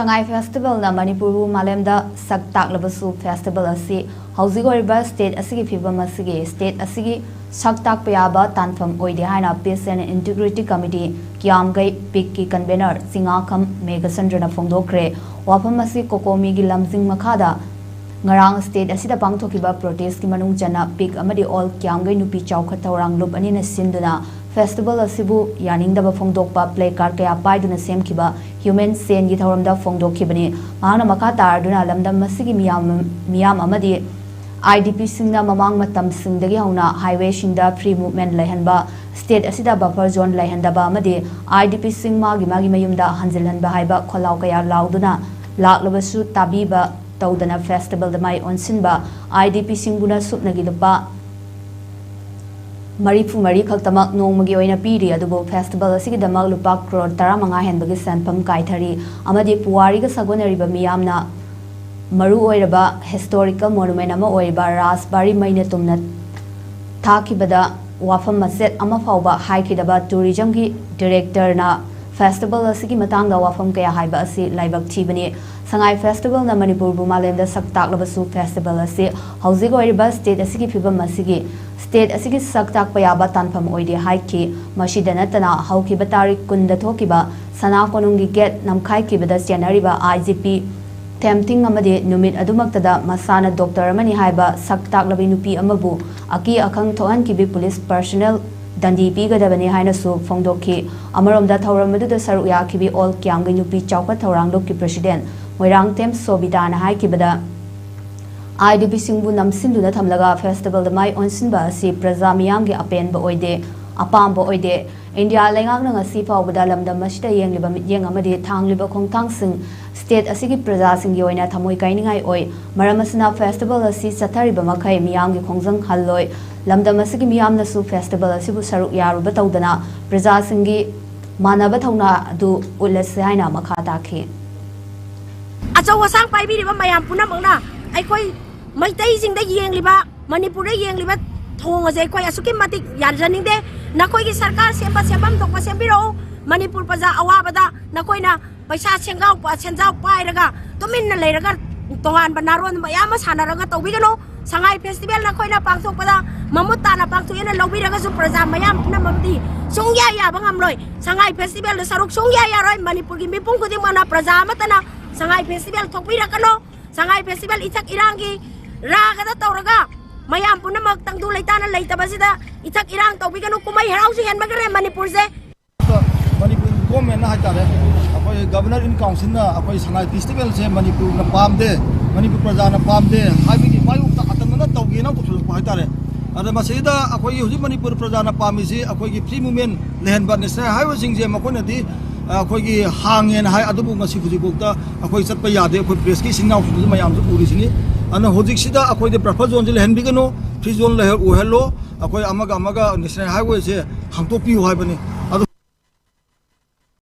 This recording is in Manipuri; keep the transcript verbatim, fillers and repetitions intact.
ꯁꯉꯥꯏ ꯐꯦꯁꯇꯤꯚꯦꯜꯅ ꯃꯅꯤꯄꯨꯔꯕꯨ ꯃꯥꯂꯦꯝꯗ ꯁꯛ ꯇꯥꯛꯂꯕꯁꯨ, ꯐꯦꯁꯇꯤꯚꯦꯜ ꯑꯁꯤ ꯍꯧꯖꯤꯛ ꯑꯣꯏꯔꯤꯕ ꯁ꯭ꯇꯦꯠ ꯑꯁꯤꯒꯤ ꯐꯤꯕꯝ ꯑꯁꯤꯒꯤ ꯁ꯭ꯇꯦꯠ ꯑꯁꯤꯒꯤ ꯁꯛ ꯇꯥꯛꯄ ꯌꯥꯕ ꯇꯥꯟꯐꯝ ꯑꯣꯏꯗꯦ ꯍꯥꯏꯅ Peace and Integrity Committee ꯀꯤꯌꯥꯝꯒꯩ, ꯄꯤꯛꯀꯤ ꯀꯟꯚꯦꯅꯔ ꯆꯤꯉꯥꯈꯝ ꯃꯦꯘꯆꯟꯗ꯭ꯔꯅ ꯐꯣꯡꯗꯣꯛꯈ꯭ꯔꯦ꯫ ꯋꯥꯐꯝ ꯑꯁꯤ ꯀꯣꯀꯣꯃꯤꯒꯤ ꯂꯝꯖꯤꯡ ꯃꯈꯥꯗ ꯉꯔꯥꯡ ꯁ꯭ꯇꯦꯠ ꯑꯁꯤꯗ ꯄꯥꯡꯊꯣꯛꯈꯤꯕ ꯄ꯭ꯔꯣꯇꯦꯁꯀꯤ ꯃꯅꯨꯡ ꯆꯟꯅ ꯄꯤꯛ ꯑꯃꯗꯤ ꯑꯣꯜ ꯀꯤꯌꯥꯝꯒꯩ ꯅꯨꯄꯤ ꯆꯥꯎꯈꯠ ꯊꯧꯔꯥꯡ ꯂꯨꯞ ꯑꯅꯤꯅ ꯁꯤꯟꯗꯨꯅ ꯐꯦꯁꯇꯤꯚꯦꯜ ꯑꯁꯤꯕꯨ ꯌꯥꯅꯤꯡꯗꯕ ꯐꯣꯡꯗꯣꯛꯄ ꯄ꯭ꯂꯦ ꯀꯥꯔꯗ ꯀꯌꯥ ꯄꯥꯏꯗꯨꯅ ꯁꯦꯝꯈꯤꯕ ꯍ꯭ꯌꯨꯃꯦꯟ ꯆꯦꯟꯒꯤ ꯊꯧꯔꯝꯗ ꯐꯣꯡꯗꯣꯛꯈꯤꯕꯅꯤ꯫ ꯃꯍꯥꯛꯅ ꯃꯈꯥ ꯇꯥꯔꯗꯨꯅ ꯂꯝꯗꯝ ꯑꯁꯤꯒꯤ ꯃꯤꯌꯥꯝ, ꯃꯤꯌꯥꯝ ꯑꯃꯗꯤ IDPꯁꯤꯡꯅ ꯃꯃꯥꯡ ꯃꯇꯝꯁꯤꯡꯗꯒꯤ ꯍꯧꯅ highwayꯁꯤꯡꯗ free movement ꯂꯩꯍꯟꯕ, ꯁ꯭ꯇꯦꯠ ꯑꯁꯤꯗ buffer zone ꯂꯩꯍꯟꯗꯕ ꯑꯃꯗꯤ IDPꯁꯤꯡ ꯃꯥꯒꯤ ꯃꯥꯒꯤ ꯃꯌꯨꯝꯗ ꯍꯟꯖꯤꯜꯍꯟꯕ ꯍꯥꯏꯕ ꯈꯣꯜꯂꯥꯎ ꯀꯌꯥ ꯂꯥꯎꯗꯨꯅ ꯂꯥꯛꯂꯕꯁꯨ ꯇꯥꯕꯤꯕ ꯇꯧꯗꯅ ꯐꯦꯁꯇꯤꯚꯦꯜꯗ ꯃꯥꯏ ꯑꯣꯟꯁꯤꯟꯕ IDPꯁꯤꯡꯕꯨꯅ ꯁꯨꯞꯅꯒꯤ ꯂꯨꯄꯥ ꯃꯔꯤꯐꯨ ꯃꯔꯤ ꯈꯛꯇꯃꯛ ꯅꯣꯡꯃꯒꯤ ꯑꯣꯏꯅ ꯄꯤꯔꯤ, ꯑꯗꯨꯕꯨ ꯐꯦꯁꯇꯤꯚꯦꯜ ꯑꯁꯤꯒꯤꯗꯃꯛ ꯂꯨꯄꯥ ꯀ꯭ꯔꯣꯔ ꯇꯔꯥꯃꯉꯥ ꯍꯦꯟꯕꯒꯤ ꯁꯦꯟꯐꯝ ꯀꯥꯏꯊꯔꯤ ꯑꯃꯗꯤ ꯄꯨꯋꯥꯔꯤꯒ ꯁꯥꯒꯣꯟꯅꯔꯤꯕ ꯃꯤꯌꯥꯝꯅ ꯃꯔꯨ ꯑꯣꯏꯔꯕ historical monument ꯑꯃ ꯑꯣꯏꯔꯤꯕ ꯔꯥꯖꯕꯥꯔꯤ ꯃꯩꯅ ꯇꯨꯝꯅ ꯊꯥꯈꯤꯕꯗ ꯋꯥꯐꯝ ꯃꯆꯦꯠ ꯑꯃ ꯐꯥꯎꯕ ꯍꯥꯏꯈꯤꯗꯕ ꯇꯨꯔꯤꯖꯝꯒꯤ ꯗꯤꯔꯦꯛꯇꯔꯅ ꯐꯦꯁꯇꯤꯚꯦꯜ ꯑꯁꯤꯒꯤ ꯃꯇꯥꯡꯗ ꯋꯥꯐꯝ ꯀꯌꯥ ꯍꯥꯏꯕ ꯑꯁꯤ ꯂꯥꯏꯕꯛ ꯊꯤꯕꯅꯤ꯫ ꯁꯉꯥꯏ ꯐꯦꯁꯇꯤꯚꯦꯜꯅ ꯃꯅꯤꯄꯨꯔꯕꯨ ꯃꯥꯂꯦꯝꯗ ꯁꯛ ꯇꯥꯛꯂꯕꯁꯨ, ꯐꯦꯁꯇꯤꯚꯦꯜ ꯑꯁꯤ ꯍꯧꯖꯤꯛ ꯑꯣꯏꯔꯤꯕ ꯁ꯭ꯇꯦꯠ ꯑꯁꯤꯒꯤ ꯐꯤꯕꯝ ꯑꯁꯤꯒꯤ ꯁ꯭ꯇꯦꯠ ꯑꯁꯤꯒꯤ ꯁꯛ ꯇꯥꯛꯄ ꯌꯥꯕ ꯇꯥꯟꯐꯝ ꯑꯣꯏꯗꯦ ꯍꯥꯏꯈꯤ꯫ ꯃꯁꯤꯗ ꯅꯠꯇꯅ, ꯍꯧꯈꯤꯕ ꯇꯥꯔꯤꯛ ꯀꯨꯟꯗ ꯊꯣꯛꯈꯤꯕ ꯁꯅꯥ ꯀꯣꯅꯨꯡꯒꯤ ꯒꯦꯠ ꯅꯝꯈꯥꯏꯈꯤꯕꯗ ꯆꯦꯟꯅꯔꯤꯕ IGP ꯊꯦꯝꯊꯤꯡ ꯑꯃꯗꯤ ꯅꯨꯃꯤꯠ ꯑꯗꯨꯃꯛꯇꯗ ꯃꯁꯥꯅ ꯗꯣꯛꯇꯔ ꯑꯃꯅꯤ ꯍꯥꯏꯕ ꯁꯛ ꯇꯥꯛꯂꯕꯤ ꯅꯨꯄꯤ ꯑꯃꯕꯨ ꯑꯀꯤ ꯑꯈꯪ ꯊꯣꯛꯍꯟꯈꯤꯕꯤ ꯄꯨꯂꯤꯁ ꯄꯔꯁꯅꯦꯜ ꯗꯟꯗꯤ ꯄꯤꯒꯗꯕꯅꯤ ꯍꯥꯏꯅꯁꯨ ꯐꯣꯡꯗꯣꯛꯈꯤ꯫ ꯑꯃꯔꯣꯝꯗ, ꯊꯧꯔꯝ ꯑꯗꯨꯗ ꯁꯔꯨꯛ ꯌꯥꯈꯤꯕꯤ ꯑꯣꯜ ꯀꯤꯌꯥꯝꯒꯩ ꯅꯨꯄꯤ ꯆꯥꯎꯈꯠ ꯊꯧꯔꯥꯡ ꯂꯨꯞꯀꯤ ꯄ꯭ꯔꯁꯤꯗꯦꯟ ꯃꯣꯏꯔꯥꯡꯊꯦꯝ ꯁꯣꯕꯤꯇꯥꯅ ꯍꯥꯏꯈꯤꯕꯗ, IDPꯁꯤꯡꯕꯨ ꯅꯝꯁꯤꯟꯗꯨꯅ ꯊꯝꯂꯒ ꯐꯦꯁꯇꯤꯚꯦꯜꯗ ꯃꯥꯏ ꯑꯣꯟꯁꯤꯟꯕ ꯑꯁꯤ ꯄ꯭ꯔꯖꯥ ꯃꯤꯌꯥꯝꯒꯤ ꯑꯄꯦꯟꯕ ꯑꯣꯏꯗꯦ, ꯑꯄꯥꯝꯕ ꯑꯣꯏꯗꯦ꯫ ꯏꯟꯗꯤꯌꯥ ꯂꯩꯉꯥꯛꯅ ꯉꯁꯤ ꯐꯥꯎꯕꯗ ꯂꯝꯗꯝ ꯑꯁꯤꯗ ꯌꯦꯡꯂꯤꯕ ꯃꯤꯠꯌꯦꯡ ꯑꯃꯗꯤ ꯊꯥꯡꯂꯤꯕ ꯈꯣꯡꯊꯥꯡꯁꯤꯡ ꯁ꯭ꯇꯦꯠ ꯑꯁꯤꯒꯤ ꯄ꯭ꯔꯖꯥꯁꯤꯡꯒꯤ ꯑꯣꯏꯅ ꯊꯃꯣꯏ ꯀꯥꯏꯅꯤꯡꯉꯥꯏ ꯑꯣꯏ꯫ ꯃꯔꯝ ꯑꯁꯤꯅ, ꯐꯦꯁꯇꯤꯚꯦꯜ ꯑꯁꯤ ꯆꯠꯊꯔꯤꯕ ꯃꯈꯩ ꯃꯤꯌꯥꯝꯒꯤ ꯈꯣꯡꯖꯪ ꯍꯜꯂꯣꯏ꯫ ꯂꯝꯗꯝ ꯑꯁꯤꯒꯤ ꯃꯤꯌꯥꯝꯅꯁꯨ ꯐꯦꯁꯇꯤꯚꯦꯜ ꯑꯁꯤꯕꯨ ꯁꯔꯨꯛ ꯌꯥꯔꯨꯕ ꯇꯧꯗꯅ ꯄ꯭ꯔꯖꯥꯁꯤꯡꯒꯤ ꯃꯥꯟꯅꯕ ꯊꯧꯅꯥ ꯑꯗꯨ ꯎꯠꯂꯁꯤ ꯍꯥꯏꯅ ꯃꯈꯥ ꯇꯥꯈꯤ꯫ ꯑꯆꯧ ꯑꯁꯥꯡ ꯄꯥꯏꯕꯤꯔꯤꯕ ꯃꯌꯥꯝ ꯄꯨꯝꯅꯃꯛꯅ ꯑꯩꯈꯣꯏ ꯃꯩꯇꯩꯁꯤꯡꯗ ꯌꯦꯡꯂꯤꯕ, ꯃꯅꯤꯄꯨꯔꯗ ꯌꯦꯡꯂꯤꯕ ꯊꯣꯡ ꯑꯁꯦ ꯑꯩꯈꯣꯏ ꯑꯁꯨꯛꯀꯤ ꯃꯇꯤꯛ ꯌꯥꯖꯅꯤꯡꯗꯦ꯫ ꯅꯈꯣꯏꯒꯤ ꯁꯔꯀꯥꯔ ꯁꯦꯝꯕ, ꯁꯦꯝꯐꯝ ꯊꯣꯛꯄ ꯁꯦꯝꯕꯤꯔꯛꯎ꯫ ꯃꯅꯤꯄꯨꯔ ꯄ꯭ꯔꯖꯥ ꯑꯋꯥꯕꯗ ꯅꯈꯣꯏꯅ ꯄꯩꯁꯥ ꯁꯦꯟꯒꯥꯎ ꯄ-, ꯁꯦꯟꯖꯥꯎ ꯄꯥꯏꯔꯒ ꯇꯨꯃꯤꯟꯅ ꯂꯩꯔꯒ ꯇꯣꯉꯥꯟꯕ ꯅꯥꯔꯣꯟ ꯃꯌꯥꯝ ꯑꯃ ꯁꯥꯟꯅꯔꯒ ꯇꯧꯕꯤꯒꯅꯨ꯫ ꯁꯉꯥꯏ ꯐꯦꯁꯇꯤꯚꯦꯜ ꯅꯈꯣꯏꯅ ꯄꯥꯡꯊꯣꯛꯄꯗ ꯃꯃꯨꯠ ꯇꯥꯅ ꯄꯥꯡꯊꯣꯛꯑꯦꯅ ꯂꯧꯕꯤꯔꯒꯁꯨ ꯄ꯭ꯔꯖꯥ ꯃꯌꯥꯝ ꯄꯨꯝꯅꯃꯛꯇꯤ ꯁꯨꯡꯌꯥ ꯌꯥꯕ ꯉꯝꯂꯣꯏ꯫ ꯁꯉꯥꯏ ꯐꯦꯁꯇꯤꯚꯦꯜꯗ ꯁꯔꯨꯛ ꯁꯨꯡꯌꯥ ꯌꯥꯔꯣꯏ꯫ ꯃꯅꯤꯄꯨꯔꯒꯤ ꯃꯤꯄꯨꯝ ꯈꯨꯗꯤꯡꯃꯛꯅ ꯄ꯭ꯔꯖꯥ ꯑꯃꯠꯇꯅ ꯁꯉꯥꯏ ꯐꯦꯁꯇꯤꯚꯦꯜ ꯊꯣꯛꯄꯤꯔꯛꯀꯅꯨ꯫ ꯁꯉꯥꯏ ꯐꯦꯁꯇꯤꯚꯦꯜ ꯏꯊꯛ ꯏꯔꯥꯡꯒꯤ ꯔꯥꯒꯗ ꯇꯧꯔꯒ ꯃꯌꯥꯝ ꯄꯨꯝꯅꯃꯛ ꯇꯪꯗꯨ ꯂꯩꯇꯥꯅ ꯂꯩꯇꯕꯁꯤꯗ ꯏꯊꯛ ꯏꯔꯥꯡ ꯇꯧꯕꯤꯒꯅꯨ꯫ ꯀꯨꯝꯍꯩ ꯍꯔꯥꯎꯁꯨ ꯍꯦꯟꯃꯟꯈ꯭ꯔꯦ ꯃꯅꯤꯄꯨꯔꯁꯦ꯫ ꯃꯅꯤꯄꯨꯔ ꯒꯣꯔꯃꯦꯟꯅ ꯍꯥꯏꯇꯥꯔꯦ, ꯑꯩꯈꯣꯏ ꯒꯕꯔꯅꯔ ꯏꯟ ꯀꯥꯎꯟꯁꯤꯜꯅ ꯑꯩꯈꯣꯏ ꯁꯉꯥꯏ ꯐꯦꯁꯇꯤꯚꯦꯜꯁꯦ ꯃꯅꯤꯄꯨꯔꯅ ꯄꯥꯝꯗꯦ, ꯃꯅꯤꯄꯨꯔ ꯄ꯭ꯔꯖꯥꯅ ꯄꯥꯝꯗꯦ ꯍꯥꯏꯕꯒꯤ ꯃꯥꯌꯣꯛꯇ ꯑꯇꯝꯅꯅ ꯇꯧꯒꯦꯅ ꯄꯨꯊꯣꯛꯂꯛꯄ ꯍꯥꯏꯇꯥꯔꯦ꯫ ꯑꯗ ꯃꯁꯤꯗ ꯑꯩꯈꯣꯏꯒꯤ ꯍꯧꯖꯤꯛ ꯃꯅꯤꯄꯨꯔ ꯄ꯭ꯔꯖꯥꯅ ꯄꯥꯝꯃꯤꯁꯤ ꯑꯩꯈꯣꯏꯒꯤ ꯐ꯭ꯔꯤ ꯃꯨꯚꯃꯦꯟ ꯂꯩꯍꯟꯕ, ꯅꯦꯁꯅꯦꯜ ꯍꯥꯏꯋꯦꯁꯤꯡꯁꯦ ꯃꯈꯣꯏꯅꯗꯤ ꯑꯩꯈꯣꯏꯒꯤ ꯍꯥꯡꯉꯦꯅ ꯍꯥꯏ, ꯑꯗꯨꯕꯨ ꯉꯁꯤ ꯍꯧꯖꯤꯛꯐꯥꯎꯗ ꯑꯩꯈꯣꯏ ꯆꯠꯄ ꯌꯥꯗꯦ꯫ ꯑꯩꯈꯣꯏ ꯄ꯭ꯔꯦꯁꯀꯤ ꯏꯆꯤꯟ ꯏꯅꯥꯎꯁꯤꯡꯗꯨꯁꯨ ꯃꯌꯥꯝꯁꯨ ꯎꯔꯤꯁꯤꯅꯤ꯫ ꯑꯗꯨꯅ ꯍꯧꯖꯤꯛꯁꯤꯗ ꯑꯩꯈꯣꯏꯗ ꯕꯐꯔ ꯖꯣꯟꯁꯦ ꯂꯩꯍꯟꯕꯤꯒꯅꯨ, ꯐ꯭ꯔꯤ ꯖꯣꯟ ꯂꯩꯍ-, ꯑꯣꯏꯍꯜꯂꯣ꯫ ꯑꯩꯈꯣꯏ ꯑꯃꯒ ꯑꯃꯒ ꯅꯦꯁꯅꯦꯜ ꯍꯥꯏꯋꯦꯁꯦ ꯍꯥꯡꯗꯣꯛꯄꯤꯌꯨ ꯍꯥꯏꯕꯅꯤ꯫